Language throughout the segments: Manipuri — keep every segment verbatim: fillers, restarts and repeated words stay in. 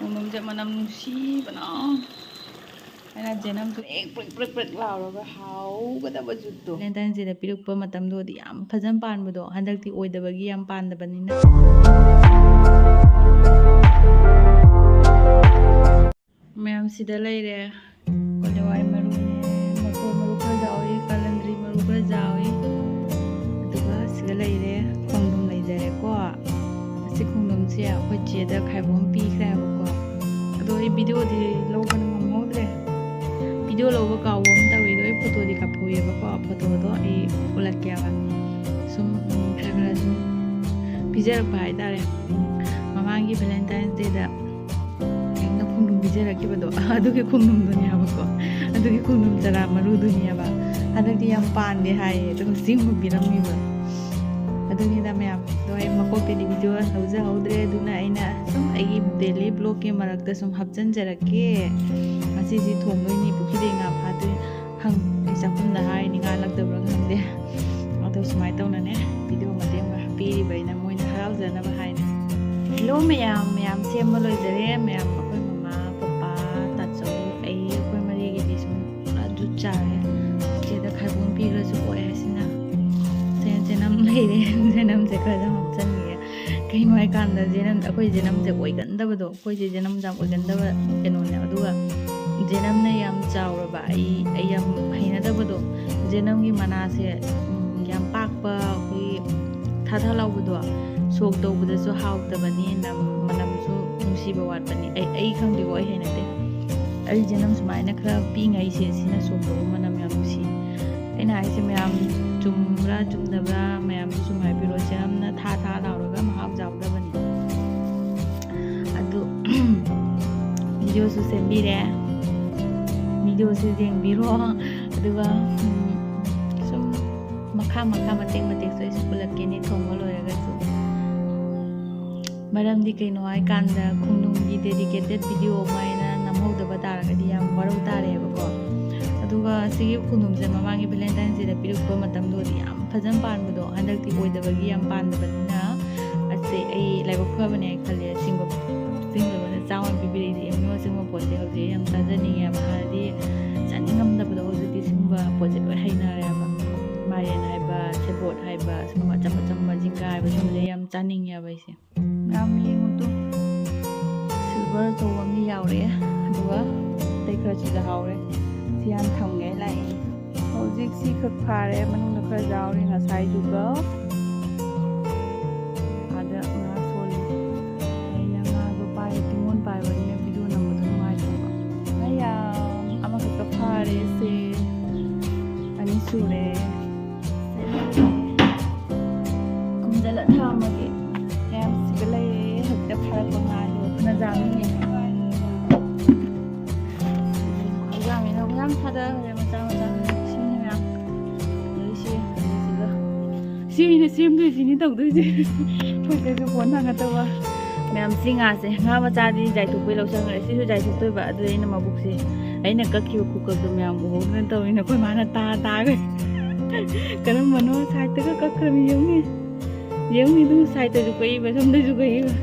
ꯈꯣꯡꯗ꯭ꯔꯨꯝꯁꯦ ꯃꯅꯝ ꯅꯨꯡꯁꯤꯕꯅ, ꯑꯩꯅ ꯖꯦꯅꯝꯁꯨ ꯍꯦꯛ ꯄ꯭ꯔꯤꯛ ꯄ꯭ꯔꯤꯛ ꯄ꯭ꯔꯤꯛ ꯂꯥꯎꯔꯒ ꯍꯥꯎꯒꯗꯕ ꯖꯨꯠꯇꯣ꯫ Valentine's Day ꯗ ꯄꯤꯔꯛꯄ ꯃꯇꯝꯗꯨꯗꯤ ꯌꯥꯝ ꯐꯖꯅ ꯄꯥꯟꯕꯗꯣ, ꯍꯟꯗꯛꯇꯤ ꯑꯣꯏꯗꯕꯒꯤ ꯌꯥꯝ ꯄꯥꯟꯗꯕꯅꯤꯅ꯫ ꯃꯌꯥꯝ ꯁꯤꯗ ꯂꯩꯔꯦ꯫ ꯀꯣꯂꯤꯍꯋꯥꯏ ꯃꯔꯨꯅꯦ, ꯃꯇꯣꯟ ꯃꯔꯨ ꯈꯔ ꯌꯥꯎꯏ, ꯀꯥꯂꯟꯗ꯭ꯔꯤ ꯃꯔꯨ ꯈꯔ ꯌꯥꯎꯏ꯫ ꯑꯗꯨꯒ ꯁꯤꯗ ꯂꯩꯔꯦ, ꯈꯣꯡꯗ꯭ꯔꯨꯝ ꯂꯩꯖꯔꯦꯀꯣ꯫ ꯑꯁꯤ ꯈꯣꯡꯗ꯭ꯔꯨꯝꯁꯦ ꯑꯩꯈꯣꯏ ꯆꯦꯗ ꯈꯥꯏꯕ ꯑꯃ ꯄꯤꯈ꯭ꯔꯦ ꯍꯥꯏꯕꯀꯣ꯫ ꯑꯗꯣ ꯑꯩ video ꯗꯤ ꯂꯧꯕ ꯉꯝꯍꯧꯗ꯭ꯔꯦ꯫ Video ꯂꯧꯕ ꯀꯥꯎꯕ ꯑꯃ ꯇꯧꯏ꯫ ꯑꯗꯣ ꯑꯩ photo ꯗꯤ ꯀꯥꯞꯍꯧꯋꯦꯕꯀꯣ꯫ Photo ꯗꯣ ꯑꯩ ꯎꯠꯂꯛꯀꯦꯕ꯫ ꯁꯨꯝ, ꯎꯝ, ꯈꯔ ꯈꯔ ꯁꯨꯝ ꯄꯤꯖꯔꯛꯄ ꯍꯥꯏꯇꯥꯔꯦ꯫ ꯃꯃꯥꯡꯒꯤ Valentine's Day ꯗ ꯑꯩꯅ ꯈꯣꯡꯗ꯭ꯔꯨꯝ ꯄꯤꯖꯔꯛꯈꯤꯕꯗꯣ, ꯑꯗꯨꯒꯤ ꯈꯣꯡꯗ꯭ꯔꯨꯝꯗꯨꯅꯦ ꯍꯥꯏꯕꯀꯣ꯫ ꯑꯗꯨꯒꯤ ꯈꯣꯡꯗ꯭ꯔꯨꯝ ꯆꯔꯥ ꯃꯔꯨꯗꯨꯅꯦꯕ꯫ ꯍꯟꯗꯛꯇꯤ ꯌꯥꯝ ꯄꯥꯟꯗꯦ ꯍꯥꯏꯌꯦ, ꯑꯗꯨꯒ ꯆꯦꯡ ꯄꯤꯔꯝꯃꯤꯕ꯫ ꯑꯗꯨꯅꯤꯗ ꯃꯌꯥꯝ, ꯑꯗꯣ ꯑꯩ ꯃꯀꯣꯛꯇꯗꯤ video ꯂꯧꯖꯍꯧꯗ꯭ꯔꯦ꯫ ꯑꯗꯨꯅ ꯑꯩꯅ ꯁꯨꯝ ꯑꯩꯒꯤ daily vlog ꯀꯤ ꯃꯔꯛꯇ ꯁꯨꯝ ꯍꯥꯞꯆꯤꯟꯖꯔꯛꯀꯦ꯫ ꯉꯁꯤꯁꯤ ꯊꯣꯡꯗꯣꯏꯅꯤ, ꯄꯨꯈ꯭ꯔꯤꯗꯩ ꯉꯥ ꯐꯥꯗꯣꯏꯅꯤ꯫ ꯍꯪ-, ꯑꯩ ꯆꯥꯛꯈꯨꯝꯗ ꯍꯥꯏꯔꯤꯅꯤ, ꯉꯥ ꯂꯛꯇꯕ꯭ꯔꯥ ꯈꯪꯗꯦ꯫ ꯑꯗꯣ ꯁꯨꯃꯥꯏꯅ ꯇꯧꯅꯅꯦ, video ꯃꯇꯦꯛ ꯑꯃ ꯍꯥꯞꯄꯤꯔꯤꯕ ꯑꯩꯅ, ꯃꯣꯏꯅ ꯍꯔꯥꯎꯖꯅꯕ ꯍꯥꯏꯅ꯫ Hello ꯃꯌꯥꯝ, ꯃꯌꯥꯝ ꯁꯦꯝꯕ ꯂꯣꯏꯖꯔꯦ꯫ ꯃꯌꯥꯝ, ꯑꯩꯈꯣꯏ ꯃꯃꯥ, ꯄꯄꯥ, ꯇꯥꯆꯧ, ꯑꯩ, ꯑꯩꯈꯣꯏ ꯃꯔꯤꯒꯤꯗꯤ ꯁꯨꯝ ꯄꯨꯔꯥ ꯖꯨꯠ ꯆꯥꯔꯦ꯫ ꯆꯦꯗ ꯈꯥꯏꯕꯣꯝ ꯄꯤꯈ꯭ꯔꯁꯨ ꯑꯣꯏ ꯍꯥꯏꯁꯤꯅ꯫ ꯁꯦ, ꯖꯦꯅꯝ ꯂꯩꯔꯦ꯫ ꯖꯦꯅꯝꯁꯦ ꯈꯔ ꯑꯗꯨꯝ ꯍꯥꯞꯆꯤꯟꯈꯤꯒꯦ꯫ ꯀꯩꯅꯣ ꯍꯥꯏꯀꯥꯟꯗ ꯖꯦꯅꯝ, ꯑꯩꯈꯣꯏ ꯖꯦꯅꯝꯁꯦ ꯑꯣꯏꯒꯟꯗꯕꯗꯣ, ꯑꯩꯈꯣꯏꯁꯦ ꯖꯦꯅꯝꯁꯦ ꯌꯥꯝ ꯑꯣꯏꯒꯟꯗꯕ ꯀꯩꯅꯣꯅꯦ꯫ ꯑꯗꯨꯒ ꯖꯦꯅꯝꯅ ꯌꯥꯝ ꯆꯥꯎꯔꯕ, ꯑꯩ, ꯑꯩ ꯌꯥꯝ ꯍꯩꯅꯗꯕꯗꯣ꯫ ꯖꯦꯅꯝꯒꯤ ꯃꯅꯥꯁꯦ, ꯎꯝ, ꯌꯥꯝ ꯄꯥꯛꯄ, ꯑꯩꯈꯣꯏꯒꯤ ꯊꯥ ꯊꯥ ꯂꯥꯎꯕꯗꯣ, ꯁꯣꯛ ꯇꯧꯕꯗꯁꯨ ꯍꯥꯎꯇꯕꯅꯤ, ꯅꯝ-, ꯃꯅꯝꯁꯨ ꯅꯨꯡꯁꯤꯕ ꯋꯥꯠꯄꯅꯤ꯫ ꯑꯩ, ꯑꯩ ꯈꯪꯗꯦꯀꯣ, ꯑꯩ ꯍꯩꯅꯗꯦ꯫ ꯑꯩ ꯖꯦꯅꯝ ꯁꯨꯃꯥꯏꯅ ꯈꯔ ꯄꯤꯛꯏꯉꯩꯁꯦ, ꯁꯤꯅ ꯁꯣꯛ ꯇꯧꯕ ꯃꯅꯝ ꯌꯥꯝ ꯅꯨꯡꯁꯤ꯫ ꯑꯩꯅ ꯍꯥꯏꯁꯦ ꯃꯌꯥꯝ ꯆꯨꯝꯕ꯭ꯔꯥ ꯆꯨꯝꯗꯕ꯭ꯔꯥ ꯃꯌꯥꯝꯁꯨ ꯁꯨꯝ ꯍꯥꯏꯕꯤꯔꯣ꯫ ꯖꯦꯅꯝꯅ ꯊꯥ ꯊꯥ ꯂꯥꯎꯔꯒ ꯃꯍꯥꯎ ꯌꯥꯎꯗꯕꯅꯤ꯫ ꯑꯗꯨ video ꯁꯨ ꯁꯦꯝꯕꯤꯔꯦ, video ꯁꯨ ꯌꯦꯡꯕꯤꯔꯣ꯫ ꯑꯗꯨꯒ, ꯎꯝ, ꯁꯨꯝ ꯃꯈꯥ ꯃꯈꯥ ꯃꯇꯦꯛ ꯃꯇꯦꯛꯁꯨ ꯑꯩꯁꯨ ꯎꯠꯂꯛꯀꯦꯅꯦ, ꯊꯣꯡꯕ ꯂꯣꯏꯔꯒꯁꯨ꯫ ꯃꯔꯝꯗꯤ ꯀꯩꯅꯣ ꯍꯥꯏꯀꯥꯟꯗ, ꯈꯣꯡꯗ꯭ꯔꯨꯝꯒꯤ dedicated video ꯑꯃ ꯑꯩꯅ ꯅꯝꯍꯧꯗꯕ ꯇꯥꯔꯒꯗꯤ ꯌꯥꯝ ꯋꯥꯔꯧ ꯇꯥꯔꯦꯕꯀꯣ꯫ ꯑꯗꯨꯒ ꯁꯤꯒꯤ ꯈꯣꯡꯗ꯭ꯔꯨꯝꯁꯦ ꯃꯃꯥꯡꯒꯤ Valentine's Day ꯗ ꯄꯤꯔꯛꯄ ꯃꯇꯝꯗꯨꯗꯤ ꯌꯥꯝ ꯐꯖꯅ ꯄꯥꯟꯕꯗꯣ, ꯍꯟꯗꯛꯇꯤ ꯑꯣꯏꯗꯕꯒꯤ ꯌꯥꯝ ꯄꯥꯟꯗꯕꯅꯤꯅ, ꯑꯁꯦ ꯑꯩ ꯂꯥꯏꯕꯛ ꯐꯕꯅꯦ ꯈꯜꯂꯦ꯫ ꯑꯁꯤꯡꯕ, ꯑꯁꯤꯡꯕꯗꯨꯅ ꯆꯥꯎꯅ ꯌꯥꯕ ꯑꯩꯁꯦ꯫ ꯌꯥꯝ ꯌꯦꯡꯉꯨ ꯇꯨ꯫ Silver ꯑꯆꯧꯕ ꯑꯃꯗꯤ ꯌꯥꯎꯔꯛꯑꯦ꯫ ꯑꯗꯨꯒ ꯑꯇꯩ ꯈꯔꯁꯨ ꯌꯥꯎꯍꯧꯔꯦ꯫ ꯁꯤ ꯍꯥꯟꯅ ꯊꯝꯒꯦ ꯂꯥꯛꯏ꯫ ꯍꯧꯖꯤꯛ ꯁꯤ ꯈꯛ ꯐꯥꯔꯦ꯫ ꯃꯅꯨꯡꯗ ꯈꯔ ꯌꯥꯎꯔꯤ ꯉꯁꯥꯏꯗꯨꯒ꯫ ꯑꯥꯗ ꯉꯥ ꯁꯣꯜꯂꯤ꯫ ꯑꯩꯅ ꯉꯥꯗꯣ ꯄꯥꯏꯕ, ꯇꯤꯡꯒꯣꯟ ꯄꯥꯏꯕꯅꯤꯅ video ꯅꯝꯕꯗꯣ ꯅꯨꯡꯉꯥꯏꯇꯕ꯫ ꯉꯥ ꯌꯥꯝ ꯑꯃꯈꯛꯇ ꯐꯥꯔꯦ ꯁꯦ꯫ ꯑꯅꯤ ꯁꯨꯔꯦ꯫ ꯈꯨꯝꯖꯤꯜꯂ ꯊꯝꯃꯒꯦ꯫ ꯃꯌꯥꯝ ꯁꯤꯗ ꯂꯩꯔꯦ꯫ ꯍꯧꯖꯤꯛꯇ ꯐꯥꯔꯛꯄ ꯉꯥꯗꯣ꯫ ꯐꯅꯖꯥꯝꯅꯤꯅꯦ꯫ ꯐꯅꯖꯥꯝꯅꯤꯅ ꯌꯥꯝ ꯊꯥꯗꯈ꯭ꯔꯦ ꯃꯆꯥ ꯃꯆꯥ꯫ ꯁꯤꯅꯤ ꯃꯌꯥꯝ꯫ ꯑꯗꯩ ꯁꯤ, ꯁꯤꯒ꯫ ꯁꯤ ꯑꯩꯅ ꯁꯦꯝꯗꯣꯏꯁꯤꯅꯤ ꯇꯧꯗꯣꯏꯁꯦ꯫ ꯑꯩꯈꯣꯏꯗꯁꯨ ꯐꯣꯟ ꯊꯥꯡꯒꯠꯇꯕ꯫ ꯃꯌꯥꯝ ꯁꯤ ꯉꯥꯁꯦ꯫ ꯉꯥ ꯃꯆꯥꯗꯤ ꯖꯥꯏꯊꯣꯛꯄꯩ ꯂꯧꯁꯟꯈ꯭ꯔꯦ꯫ ꯁꯤꯁꯨ ꯖꯥꯏꯊꯣꯛꯇꯣꯏꯕ꯫ ꯑꯗꯨꯗ ꯑꯩꯅ ꯃꯕꯨꯛꯁꯦ, ꯑꯩꯅ ꯀꯛꯈꯤꯕ ꯈꯨꯀꯛꯇꯣ ꯃꯌꯥꯝ ꯎꯍꯧꯗꯅ ꯇꯧꯔꯤꯅ ꯑꯩꯈꯣꯏ ꯃꯥꯅ ꯇꯥ ꯇꯥꯒ꯫ ꯀꯔꯝꯕꯅꯣ side ꯇꯒ ꯀꯛꯈ꯭ꯔꯃꯤ ꯌꯦꯡꯉꯨꯅꯦ꯫ ꯌꯦꯡꯉꯨꯅꯦ ꯑꯗꯨ side ꯇꯁꯨ ꯀꯛꯏꯕ, ꯁꯣꯝꯗꯁꯨ ꯀꯛꯏꯕ꯫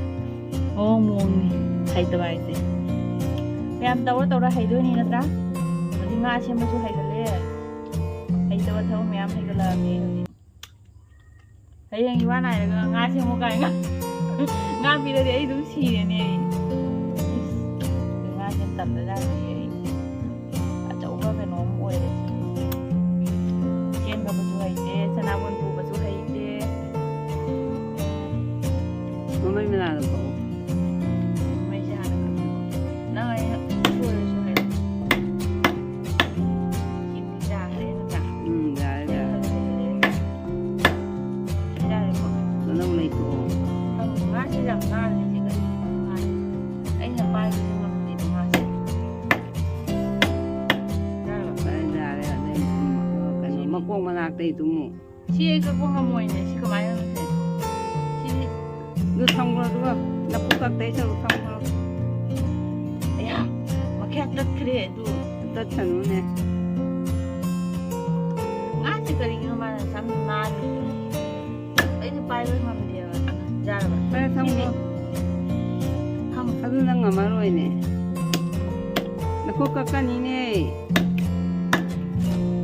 ꯃꯑꯣꯡ ꯃꯑꯣꯡꯅꯤ ꯍꯩꯇꯕ ꯍꯥꯏꯁꯦ꯫ ꯃꯌꯥꯝ ꯇꯧꯔ ꯇꯧꯔ ꯍꯩꯗꯣꯏꯅꯤ ꯅꯠꯇ꯭ꯔꯥ? ꯍꯧꯖꯤꯛ ꯉꯥ ꯁꯦꯝꯕꯁꯨ ꯍꯩꯒꯠꯂꯦ꯫ ꯍꯩꯇꯕ ꯊꯕꯛ ꯃꯌꯥꯝ ꯍꯩꯒꯠꯂꯛꯑꯕꯅꯤ ꯍꯧꯖꯤꯛ꯫ ꯍꯌꯦꯡ ꯏꯋꯥ ꯅꯥꯏꯔꯒ ꯉꯥ ꯁꯦꯝꯃꯨ ꯀꯥꯏꯅ꯫ ꯉꯥ ꯄꯤꯔꯗꯤ ꯑꯩ ꯑꯗꯨꯝ ꯁꯤꯔꯦꯅꯦ ꯑꯩ꯫ ꯏꯁ, ꯉꯥ ꯁꯦꯝ ꯇꯝꯗꯖꯥꯠꯅꯤ ꯑꯩ꯫ ꯑꯆꯧꯕ ꯀꯩꯅꯣꯝ ꯑꯣꯏꯔꯦ꯫ ꯆꯦꯟꯕꯕꯨꯁꯨ ꯍꯩꯇꯦ, ꯁꯅꯥꯕꯨꯟ ꯄꯨꯕꯁꯨ ꯍꯩꯇꯦ꯫ ꯃꯃꯩ ꯃꯅꯥꯗꯣ ꯀꯛꯎ꯫ ꯃꯩꯁꯦ ꯍꯥꯟꯅ ꯀꯛꯊꯠꯂꯣ꯫ ꯅꯪ ꯑꯩꯅ ꯁꯣꯏꯔꯁꯨ ꯍꯥꯏꯔꯛꯑꯣ꯫ ꯁꯤꯃꯗꯤ ꯌꯥꯈ꯭ꯔꯦ ꯅꯠꯇ꯭ꯔꯥ? ꯎꯝ, ꯌꯥꯔꯦ, ꯌꯥꯔꯦ꯫ ꯈꯔ ꯍꯩꯔꯦ꯫ ꯌꯥꯔꯦꯀꯣ? ꯃꯅꯧ ꯂꯩꯊꯣꯛꯑꯣ꯫ ꯈꯪꯗꯦ, ꯉꯥꯁꯦ ꯌꯥꯝ ꯅꯥꯜꯂꯦ ꯁꯤ ꯀꯔꯤꯒꯤꯅꯣ ꯉꯥꯁꯦ꯫ ꯑꯩꯅ ꯄꯥꯏꯕꯁꯦ ꯉꯝꯗꯦꯕ ꯉꯥꯁꯦ꯫ ꯌꯥꯔꯕ? ꯌꯥꯔꯦ, ꯌꯥꯔꯦ, ꯑꯗꯩ, ꯎꯝ, ꯀꯩꯅꯣ, ꯁꯤꯅꯤ꯫ ꯃꯀꯣꯛ ꯃꯅꯥꯛꯇꯩꯗꯨ ꯑꯃꯨꯛ꯫ ꯁꯤ ꯑꯩ ꯀꯛꯄ ꯉꯝꯃꯣꯏꯅꯦ꯫ ꯁꯤ ꯀꯃꯥꯏꯅ ꯇꯧꯁꯦ? ꯁꯤꯗꯤ ꯑꯗꯨ ꯊꯝꯈ꯭ꯔꯣ, ꯑꯗꯨꯒ ꯂꯐꯨ ꯀꯛꯇꯩ ꯁꯔꯨꯛ ꯊꯝꯈ꯭ꯔꯣ꯫ ꯑꯌꯥ, ꯃꯈꯌꯥ ꯇꯠꯈ꯭ꯔꯦ ꯑꯗꯨ꯫ ꯇꯠꯁꯅꯨꯅꯦ꯫ ꯉꯥꯁꯦ ꯀꯔꯤꯒꯤꯅꯣ ꯃꯥꯅ ꯁꯝ ꯅꯥꯜꯂꯤꯁꯦ? ꯑꯩꯁꯨ ꯄꯥꯏꯕ ꯉꯝꯗꯦꯕ꯫ ꯌꯥꯔꯕ? ꯐꯔꯦ, ꯊꯝꯈ꯭ꯔꯣ꯫ ꯁꯤꯗꯤ ꯊꯝ-꯫ ꯑꯗꯨ ꯅꯪ ꯉꯝꯃꯔꯣꯏꯅꯦ꯫ ꯅꯈꯨꯠ ꯀꯛꯀꯅꯤꯅꯦ꯫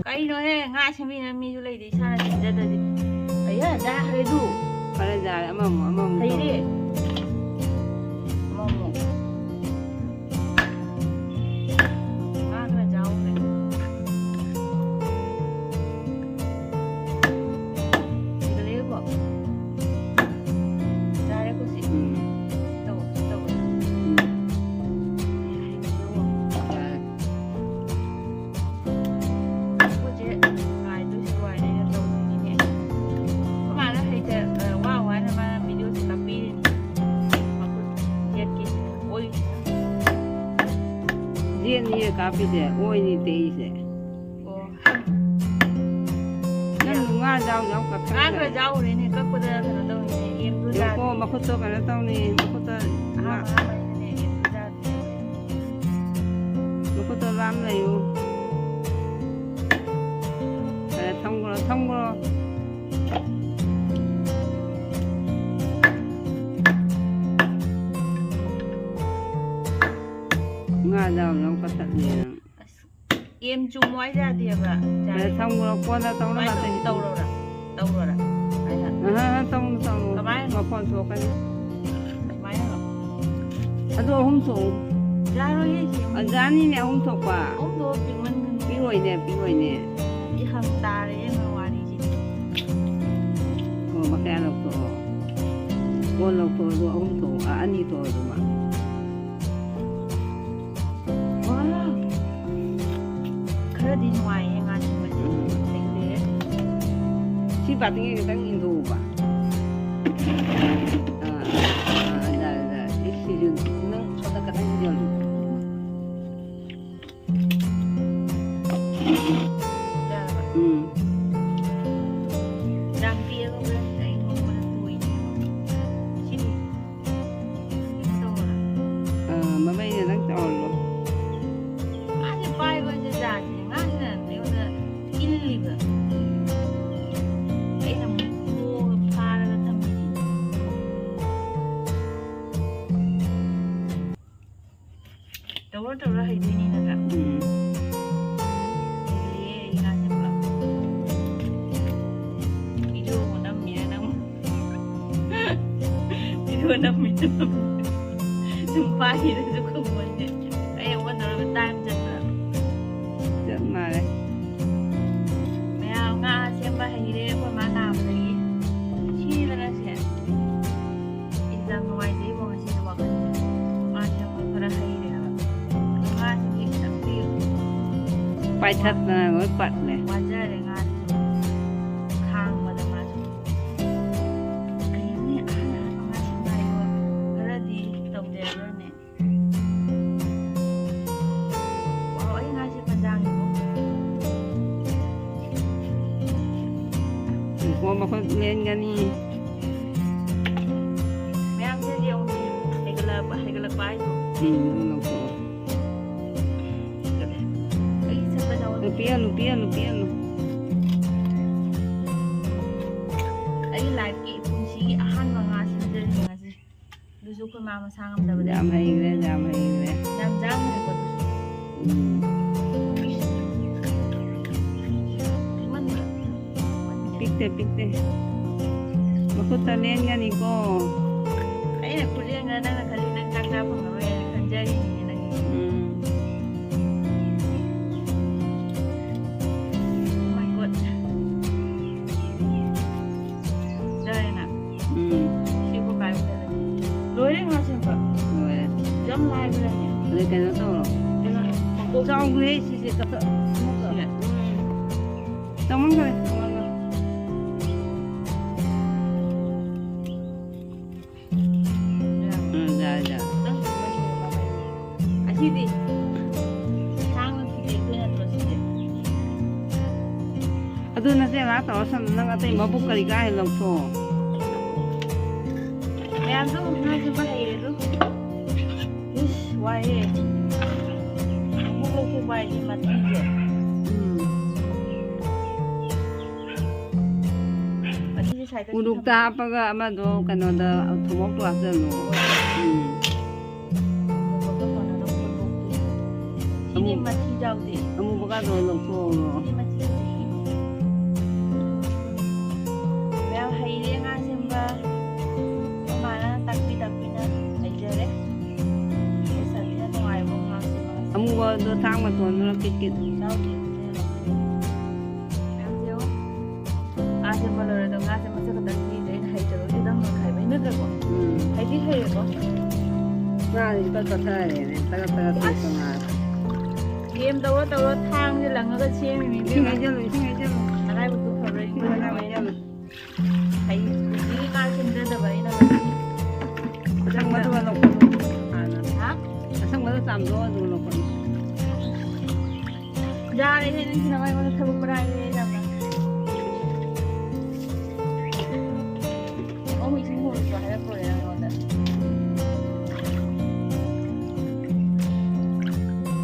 ꯀꯩꯅꯣꯍꯦ, ꯉꯥ ꯁꯦꯝꯕꯤꯅꯕ ꯃꯤꯁꯨ ꯂꯩꯇꯦ, ꯏꯁꯥꯅ ꯁꯦꯝꯖꯗ꯭ꯔꯗꯤ꯫ ꯑꯌꯥ, ꯌꯥꯈ꯭ꯔꯦ ꯑꯗꯨ꯫ ꯐꯔꯦ, ꯌꯥꯔꯦ꯫ ꯑꯃꯃꯨꯛ, ꯑꯃꯃꯨꯛ ꯍꯩꯔꯦ꯫ ꯇꯧꯔꯣ꯫ ꯑꯃꯃꯨꯛ꯫ ꯉꯥ ꯈꯔ ꯌꯥꯎꯈ꯭ꯔꯦ꯫ ꯁꯤꯒ ꯂꯩꯔꯦꯀꯣ? ꯌꯥꯔꯦꯀꯣ ꯁꯤ? ꯎꯝ꯫ ꯇꯧ, ꯇꯧ꯫ ꯎꯝ꯫ ꯌꯥꯔꯦ꯫ ꯑꯩꯈꯣꯏꯁꯦ ꯉꯥꯏꯗꯣꯏꯁꯦ ꯋꯥꯏꯅꯦꯅ ꯇꯧꯔꯤꯅꯤꯅꯦ꯫ ꯑꯩꯈꯣꯏ ꯃꯥꯅ ꯍꯩꯇ-, ꯑ, ꯋꯥ ꯋꯥꯅ ꯃꯥꯅ ꯚꯤꯗꯤꯑꯣꯁꯦ ꯀꯥꯞꯄꯤꯔꯤꯅꯤ꯫ ꯃꯈꯨꯠ ꯌꯦꯠꯀꯤ ꯑꯣꯏ꯫ ꯌꯦꯠꯅꯤꯌꯦ ꯀꯥꯞꯄꯤꯁꯦ, ꯑꯣꯏꯅꯤ ꯇꯦꯛꯏꯁꯦ꯫ ꯑꯣ꯫ ꯅꯪ ꯉꯥ ꯌꯥꯎ ꯌꯥꯎ ꯀꯛꯊꯠꯂꯦ꯫ ꯉꯥ ꯈꯔ ꯌꯥꯎꯔꯦꯅꯦ, ꯀꯛꯄꯗ ꯀꯩꯅꯣ ꯇꯧꯔꯤꯅꯦ, ꯑꯦꯝꯗꯣ ꯌꯦꯡꯉꯣ, ꯌꯥꯗꯦ꯫ ꯃꯈꯨꯠꯇꯣ ꯀꯩꯅꯣ ꯇꯧꯅꯤ, ꯃꯈꯨꯠꯇ ꯑꯍꯥꯟꯕ ꯉꯥ-, ꯑꯍꯥꯟꯕꯅꯤꯅꯅꯦ, ꯑꯦꯝꯗꯣ ꯌꯥꯗꯦ꯫ ꯃꯈꯨꯠꯇ ꯂꯥꯝ ꯂꯩꯌꯨ꯫ ꯐꯔꯦ, ꯊꯝꯈ꯭ꯔꯣ, ꯊꯝꯈ꯭ꯔꯣ꯫ ꯉꯥ ꯌꯥꯎꯅ ꯑꯃꯨꯛ ꯀꯛꯊꯠꯂꯦ ꯅꯪ꯫ ꯑꯁ, ꯑꯦꯝ ꯆꯨꯝꯃꯣ ꯍꯥꯏ ꯌꯥꯗꯦꯕ꯫ ꯐꯔꯦ, ꯊꯝꯈ꯭ꯔꯣ, ꯀꯣꯟꯅ ꯇꯧꯅꯕ ꯀꯃꯥꯏꯅ ꯑꯇꯩ꯫ ꯇꯧ-, ꯇꯧꯔꯣꯔꯥ? ꯇꯧꯔꯣꯔꯥ? ꯁꯨꯃꯥꯏꯅ? ꯑꯍ, ꯑꯍ, ꯇꯧꯅꯨ, ꯇꯧꯅꯨ꯫ ꯀꯃꯥꯏꯅ? ꯃꯈꯣꯟ ꯊꯣꯛꯀꯅꯤ꯫ ꯁꯨꯃꯥꯏꯅꯔꯣ? ꯑꯗꯨ ꯑꯍꯨꯝ ꯊꯣꯛꯎ꯫ ꯌꯥꯔꯣꯏꯌꯦ, ꯁꯤ꯫ ꯑ, ꯌꯥꯅꯤꯅꯦ, ꯑꯍꯨꯝ ꯊꯣꯛꯄ꯫ ꯑꯍꯨꯝ ꯊꯣꯛꯑ ꯄꯤꯛꯃꯟꯒꯅꯤ꯫ ꯄꯤꯛꯑꯣꯏꯅꯦ, ꯄꯤꯛꯑꯣꯏꯅꯦ꯫ ꯑꯩ ꯍꯪ ꯇꯥꯔꯦ, ꯃꯣꯏ ꯋꯥꯔꯤꯁꯤꯗꯤ꯫ ꯑꯣ, ꯃꯈꯥ ꯂꯧꯊꯣꯛꯑꯣ꯫ ꯀꯣꯟ ꯂꯧꯊꯣꯛꯑꯣ, ꯑꯗꯨ ꯑꯍꯨꯝ ꯊꯣꯛꯑꯣ, ꯑ, ꯑꯅꯤ ꯊꯣꯛꯑꯣ, ꯑꯗꯨꯃ꯫ ꯋꯥ! ꯈꯔꯗꯤ ꯅꯨꯡꯉꯥꯏꯌꯦ ꯉꯥ ꯁꯤꯃꯗꯤ꯫ ꯎꯝ꯫ ꯂꯩꯇꯦ꯫ ꯁꯤ ꯄꯥꯇꯤꯒꯤ ꯈꯤꯇꯪ ꯏꯟꯊꯣꯛꯎꯕ꯫ ꯑꯥ, ꯑꯥ, ꯑꯥ, ꯌꯥꯔꯦ, ꯌꯥꯔꯦ꯫ ꯁꯤ, ꯁꯤꯁꯨ ꯅꯪ ꯁꯣꯝꯗ ꯈꯤꯇꯪ ꯏꯟꯁꯤꯜꯂꯨ꯫ ꯌꯥꯔꯕ? ꯎꯝ꯫ ꯌꯥꯝ ꯄꯤꯛꯑꯒ ꯍꯣꯔꯦꯟ ꯑꯩ ꯉꯧꯕꯗ ꯇꯣꯏꯅꯦꯕ꯫ ꯁꯤꯗꯤ? ꯑꯥ, ꯃꯃꯩꯅ ꯅꯪ ꯇꯧꯍꯜꯂꯣ꯫ ꯃꯥꯁꯦ ꯄꯥꯏꯕꯁꯦ ꯌꯥꯗꯦ꯫ ꯉꯥꯁꯤꯅ ꯑꯩꯉꯣꯟꯗ ꯏꯜꯂꯤꯕ꯫ ꯑꯩꯅ ꯑꯃꯨꯛ ꯄꯣꯛꯑꯒ ꯐꯥꯔꯒ ꯊꯝꯃꯤꯁꯤꯅꯤ꯫ ꯇꯧꯔ ꯇꯧꯔ ꯍꯩꯗꯣꯏꯅꯤ ꯅꯠꯇ꯭ꯔꯥ? ꯎꯝ꯫ ꯍꯩꯔꯦ ꯑꯩ ꯉꯥ ꯁꯦꯝꯕ꯫ ꯚꯤꯗꯤꯑꯣꯕꯨ ꯅꯝꯃꯤꯔ ꯅꯪ? ꯁꯨꯝ ꯄꯥꯏꯔꯁꯨ ꯈꯪꯕꯅꯦ꯫ ꯑꯩ ꯑꯣꯟꯅꯔꯒ ꯇꯥꯏꯝ ꯆꯠꯄ꯭ꯔꯥ? ꯆꯞ ꯃꯥꯟꯅꯩ꯫ ꯃꯌꯥꯝ ꯉꯥ ꯁꯦꯝꯕ ꯍꯩꯔꯦ ꯑꯩꯈꯣꯏ ꯃꯥ ꯅꯥꯕꯗꯒꯤ꯫ ꯁꯤꯗꯅ ꯁꯦ꯫ ꯏꯟꯖꯥꯡ ꯅꯨꯡꯉꯥꯏꯖꯩꯕꯣ ꯉꯁꯤꯗꯤ ꯋꯥꯈꯜꯁꯦ꯫ ꯃꯥꯁꯦ ꯑꯃꯨꯛ ꯈꯔ ꯍꯩꯔꯦ ꯍꯥꯏꯕ꯫ ꯑꯗꯣ ꯉꯥꯁꯤꯗꯤ ꯈꯤꯇꯪꯗꯤ ꯄꯥꯏꯊꯠꯇꯅ ꯂꯣꯏ ꯄꯠꯂꯦ꯫ ꯋꯥꯖꯔꯦ ꯉꯥꯁꯤꯁꯨ꯫ ꯈꯥꯡꯕꯗ ꯃꯥꯁꯨ꯫ ꯀꯩꯅꯣꯅꯦ ꯑꯍꯥꯟ ꯑꯍꯥꯟꯕ ꯉꯥ ꯁꯦꯝꯕ ꯍꯥꯏꯕ ꯈꯔꯗꯤ ꯇꯧꯗꯦ ꯑꯗꯨꯅꯦ꯫ ꯋꯥꯎ, ꯑꯩ ꯉꯥꯁꯦ ꯐꯖꯥꯡꯉꯤꯕꯣ꯫ ꯏꯪꯈꯣꯜ ꯃꯈꯨꯠ ꯂꯦꯟꯒꯅꯤ꯫ ꯃꯌꯥꯝꯁꯤꯗꯤ ꯑꯃꯨꯛ ꯍꯩꯒꯠꯂꯛꯄ, ꯍꯩꯒꯠꯂꯛꯄ ꯍꯥꯏꯗꯣ꯫ ꯎꯝ, ꯑꯗꯨ ꯂꯧꯊꯣꯛꯑꯣ꯫ ꯑꯩ ꯁꯛꯄ ꯇꯧꯔ ꯅꯨꯄꯤ ꯑꯃ, ꯅꯨꯄꯤ ꯑꯃ, ꯅꯨꯄꯤ ꯑꯃ꯫ ꯑꯩ ꯂꯥꯏꯐꯀꯤ ꯄꯨꯟꯁꯤꯒꯤ ꯑꯍꯥꯟꯕ ꯉꯥ ꯁꯦꯝꯖꯔꯤꯕ ꯉꯁꯤ꯫ ꯑꯗꯨꯁꯨ ꯑꯩꯈꯣꯏ ꯃꯥ ꯃꯁꯥ ꯉꯝꯗꯕꯗꯒꯤ꯫ ꯌꯥꯝ ꯍꯩꯈ꯭ꯔꯦ, ꯌꯥꯝ ꯍꯩꯈ꯭ꯔꯦ꯫ ꯌꯥꯝ ꯆꯥꯈ꯭ꯔꯦꯀꯣ ꯑꯗꯨꯁꯨ꯫ ꯎꯝ꯫ ꯄꯤꯛꯃꯟꯕ꯭ꯔꯥ? ꯄꯤꯛꯇꯦ, ꯄꯤꯛꯇꯦ꯫ ꯃꯈꯨꯠꯇ ꯂꯦꯟꯒꯅꯤꯀꯣ꯫ ꯑꯩꯅ ꯈꯨꯠ ꯂꯦꯟꯒ ꯅꯪꯅ ꯈꯜꯂꯤ ꯅꯪ ꯆꯥꯛ ꯆꯥ ꯐꯪꯉꯔꯣꯏ ꯍꯥꯏꯅ ꯈꯟꯖꯔꯤꯅꯤꯅꯦ ꯅꯪꯒꯤ꯫ ꯎꯝ꯫ Oh my God꯫ ꯌꯥꯔꯦꯅ? ꯎꯝ꯫ ꯁꯤꯕꯨ ꯀꯥꯏ ꯎꯗꯅ? ꯂꯣꯏꯔꯦ ꯉꯥ ꯁꯦꯝꯕ꯫ ꯂꯣꯏꯔꯦ꯫ ꯌꯥꯝ ꯂꯥꯏꯕ꯭ꯔꯥꯅꯦ? ꯑꯗꯩ ꯀꯩꯅꯣ ꯇꯧꯔꯣ꯫ ꯀꯩꯅꯣ? ꯃꯀꯣꯛ ꯆꯥꯎꯈ꯭ꯔꯦ ꯁꯤꯁꯦ ꯀꯛꯊꯠ-, ꯁꯤꯔꯦ꯫ ꯎꯝ꯫ ꯆꯥꯎꯃꯟꯈ꯭ꯔꯦ꯫ ꯎꯝ, ꯌꯥꯔꯦ, ꯌꯥꯔꯦ꯫ ꯑꯁꯤꯗꯤ ꯁꯥꯡꯅ ꯊꯤꯗꯦꯛꯇꯣꯏ ꯅꯠꯇ꯭ꯔꯣ ꯁꯤꯗꯤ? ꯑꯗꯨ ꯅꯠꯇꯦ, ꯉꯥꯏꯍꯥꯛ ꯇꯧꯔ ꯁꯝ-, ꯅꯪ ꯑꯇꯩ ꯃꯕꯨꯛ ꯀꯔꯤ ꯀꯥ ꯍꯦꯟꯅ ꯂꯧꯊꯣꯛꯑꯣ꯫ ꯃꯌꯥꯝꯗꯣ ꯉꯥ ꯁꯦꯝꯕ ꯍꯩꯔꯦ ꯑꯗꯨ꯫ ꯏꯁ, ꯋꯥꯏꯍꯦ꯫ ꯃꯕꯨꯛ ꯂꯧꯊꯣꯛꯄ ꯍꯥꯏꯗꯤ ꯃꯊꯤꯁꯦ꯫ ꯎꯝ꯫ ꯃꯊꯤꯁꯦ ꯁꯥꯏꯗ ꯎꯔꯨꯛꯇ ꯊꯝꯃꯦ꯫ ꯍꯥꯞꯄꯒ ꯑꯃꯗꯣ ꯀꯩꯅꯣꯗ ꯊꯨꯝꯃꯣꯛꯇꯣ ꯍꯥꯞꯆꯜꯂꯣ꯫ ꯎꯝ꯫ ꯊꯨꯝꯃꯣꯛꯇꯣ ꯀꯣꯟꯅ ꯂꯧꯊꯣꯛꯇꯣꯏꯅꯦ꯫ ꯁꯤꯗꯤ ꯑꯃꯨ-, ꯃꯊꯤ ꯌꯥꯎꯗꯦ꯫ ꯑꯃꯨꯕꯒꯗꯣ ꯂꯧꯊꯣꯛꯍꯧꯔꯣ꯫ ꯁꯤꯗꯤ ꯃꯊꯤ ꯌꯥꯎꯗꯦ꯫ ꯃꯌꯥꯝ ꯍꯩꯔꯦ ꯉꯥ ꯁꯦꯝꯕ꯫ ꯑꯩꯈꯣꯏ ꯃꯥꯅ ꯇꯥꯛꯄꯤ ꯇꯥꯛꯄꯤ ꯑꯗꯣ ꯊꯥꯡ ꯃꯇꯣꯟꯗꯨꯅ ꯀꯤꯠ ꯀꯤꯠ꯫ ꯆꯥꯎꯗꯦ꯫ ꯉꯥꯁꯦ ꯃꯂꯣꯏꯔꯗꯣ ꯉꯥꯁꯦ ꯃꯁꯛ ꯈꯛꯇꯪ ꯄꯤꯁꯦ ꯑꯩꯅ ꯍꯩꯇꯕꯒꯤ ꯈꯤꯇꯪ ꯈꯥꯏꯕꯩ ꯅꯠꯇ꯭ꯔꯀꯣ? ꯎꯝ꯫ ꯍꯩꯗꯤ ꯍꯩꯔꯦꯀꯣ? ꯉꯥꯁꯦ ꯏꯄꯠ ꯄꯠꯊꯔꯦꯅꯦ꯫ ꯇꯒꯠ ꯇꯒꯠ ꯇꯦꯛꯄ ꯉꯥꯁꯦ꯫ ꯒꯦꯝ ꯇꯧꯔ ꯇꯧꯔ ꯊꯥꯡꯁꯦ ꯂꯪꯉꯒ ꯁꯦꯝꯃꯤꯅꯤ ꯏꯁꯤꯡ ꯏꯕꯦꯝꯃ꯫ ꯍꯩꯖꯜꯂꯨ, ꯏꯁꯤꯡ ꯍꯩꯖꯜꯂꯨ꯫ ꯅꯔꯥꯏꯕꯛꯇꯣ ꯐꯕ꯭ꯔꯥ ꯏꯁꯤꯡ ꯍꯩꯖꯜꯂꯨ, ꯏꯕꯦꯝꯃ꯫ ꯍꯩ, ꯍꯧꯖꯤꯛꯀꯤ ꯉꯥ ꯁꯦꯝꯖꯗꯕ ꯑꯩꯅ ꯉꯁꯤ꯫ ꯑꯁꯪꯕꯗꯨꯒ ꯂꯧꯈꯠꯂꯨ ꯍꯥꯟꯅ꯫ ꯍꯥ? ꯑꯁꯪꯕꯗꯣ ꯆꯥꯝꯊꯣꯛꯑ ꯑꯗꯨꯒ ꯂꯧꯈꯠꯂꯨ꯫ ꯌꯥꯔꯦꯍꯦ, ꯅꯪꯁꯤꯅ ꯑꯩꯉꯣꯟꯗ ꯊꯕꯛ ꯄꯨꯔꯥ ꯍꯥꯏꯔꯦ ꯌꯥꯝꯅ꯫ ꯑꯣ, ꯏꯁꯤꯡ ꯍꯣꯜꯂꯨꯆꯣ ꯍꯥꯏꯔꯛꯇꯣꯔꯦ ꯑꯩꯉꯣꯟꯗ꯫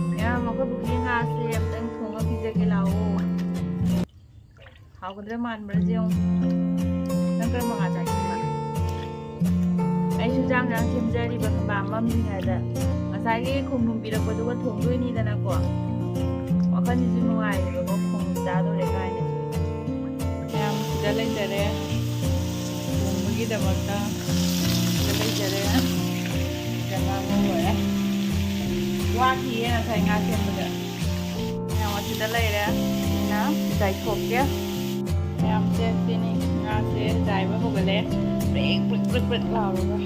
ꯃꯌꯥꯝ, ꯑꯩꯈꯣꯏ ꯄꯨꯈ꯭ꯔꯤ ꯉꯥꯁꯦ ꯑꯝꯇꯪ ꯊꯣꯡꯉ ꯄꯤꯖꯒꯦ ꯂꯥꯛꯑꯣ꯫ ꯍꯥꯎꯒꯗ꯭ꯔꯥ ꯃꯥꯟꯕ꯭ꯔꯥ ꯌꯦꯡꯉꯨ꯫ ꯅꯪ ꯀꯔꯝꯕ ꯉꯥ ꯆꯥꯅꯤꯡꯕ? ꯑꯩꯁꯨ ꯆꯥꯛ ꯌꯦꯟꯁꯥꯡ ꯁꯦꯝꯖꯔꯤꯕ ꯈꯪꯕ꯭ꯔꯥ, ꯃꯝꯗ꯭ꯔꯤꯉꯩꯗ꯫ ꯉꯁꯥꯏꯒꯤ ꯈꯣꯡꯗ꯭ꯔꯨꯝ ꯄꯤꯔꯛꯄꯗꯨꯒ ꯊꯣꯡꯗꯣꯏꯅꯤꯗꯅꯀꯣ꯫ ꯋꯥꯈꯜꯁꯤꯁꯨ ꯅꯨꯡꯉꯥꯏꯔꯦꯕꯀꯣ, ꯈꯣꯡꯗ꯭ꯔꯨꯝ ꯆꯥꯗꯣꯔꯦ ꯀꯥꯏꯅ꯫ ꯃꯌꯥꯝ ꯁꯤꯗ ꯂꯩꯖꯔꯦ꯫ ꯊꯣꯡꯕꯒꯤꯗꯃꯛꯇ ꯁꯤꯗ ꯂꯩꯖꯔꯦ꯫ ꯁꯤꯗ ꯉꯥ ꯉꯧ ꯂꯣꯏꯔꯦ꯫ ꯋꯥꯠꯂꯤꯌꯦ ꯉꯁꯥꯏ ꯉꯥ ꯁꯦꯝꯕꯗ꯫ ꯃꯌꯥꯝ ꯑꯁꯤꯗ ꯂꯩꯔꯦ꯫ ꯑꯩꯅ ꯆꯥꯏꯊꯣꯛꯀꯦ꯫ ꯃꯌꯥꯝꯁꯦ ꯁꯤꯅꯤ ꯉꯥꯁꯦ ꯆꯥꯏꯕ ꯍꯧꯒꯠꯂꯦ꯫ ꯄ꯭ꯔꯦꯛ ꯄ꯭ꯔꯦꯛ ꯄ꯭ꯔꯦꯛ ꯄ꯭ꯔꯦꯛ ꯂꯥꯎꯔꯒ